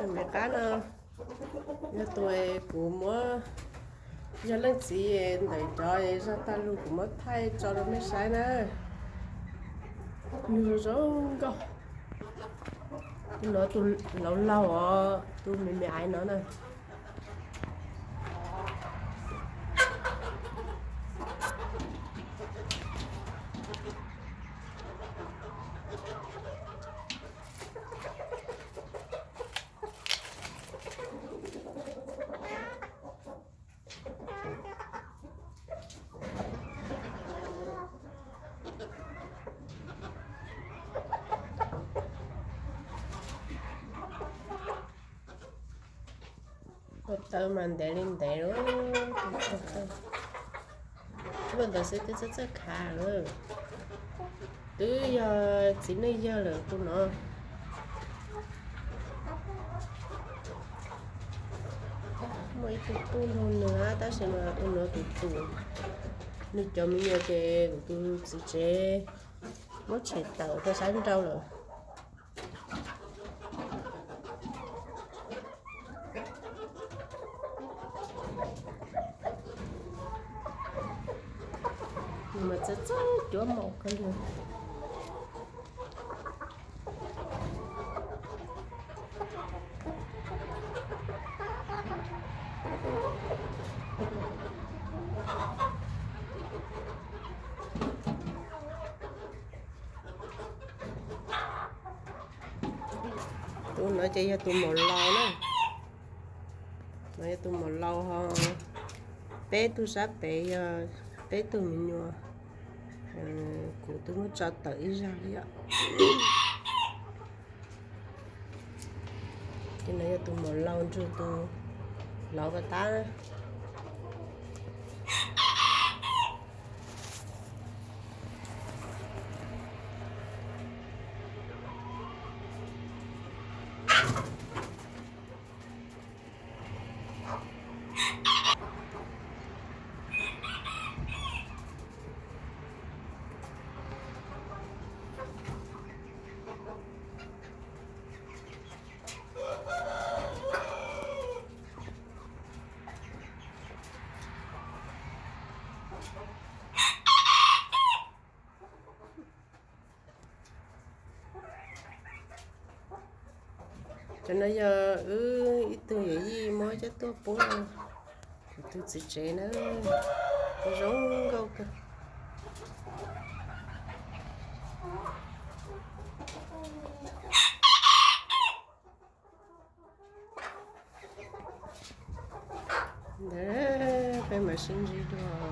Me qab no yog tus kuv muab, yog leej txiv ntawm cov zaj tag lug kuv muab thaij tso rau mej saib na. Nws zoo nkauj. Tus no tus laus laus os, tus me me aiv no na. Ua tawv mas ntev li ntev lawm. Ua ntawd xwb twb txawj txawj khav lawm. Twb yog txiv neej yawg lawm tus no. Muaj ib tug tub nrog nws tab sis mas tus no tus tus, nws cov me nyuam ces kuv tus txiv tsev muab tshem tawm rau sab nraud lawm. Nws mas txawj txawj cuab maum kawg li. Tus no ces yog tus maum laus na. No yog tus maum laus ho peb tug sab pem yog peb tug me nyuam. Kuv twb muab tso tawm ib zag li os. Ces no yog tus maum laus nrug tus laus pas tab. Cov no yog wb ib tug yawm yij muab coj tuaj pub kuv tus txiv tsev na. Zoo nkauj kawg. Ntawd peb mam sib ntsib dua.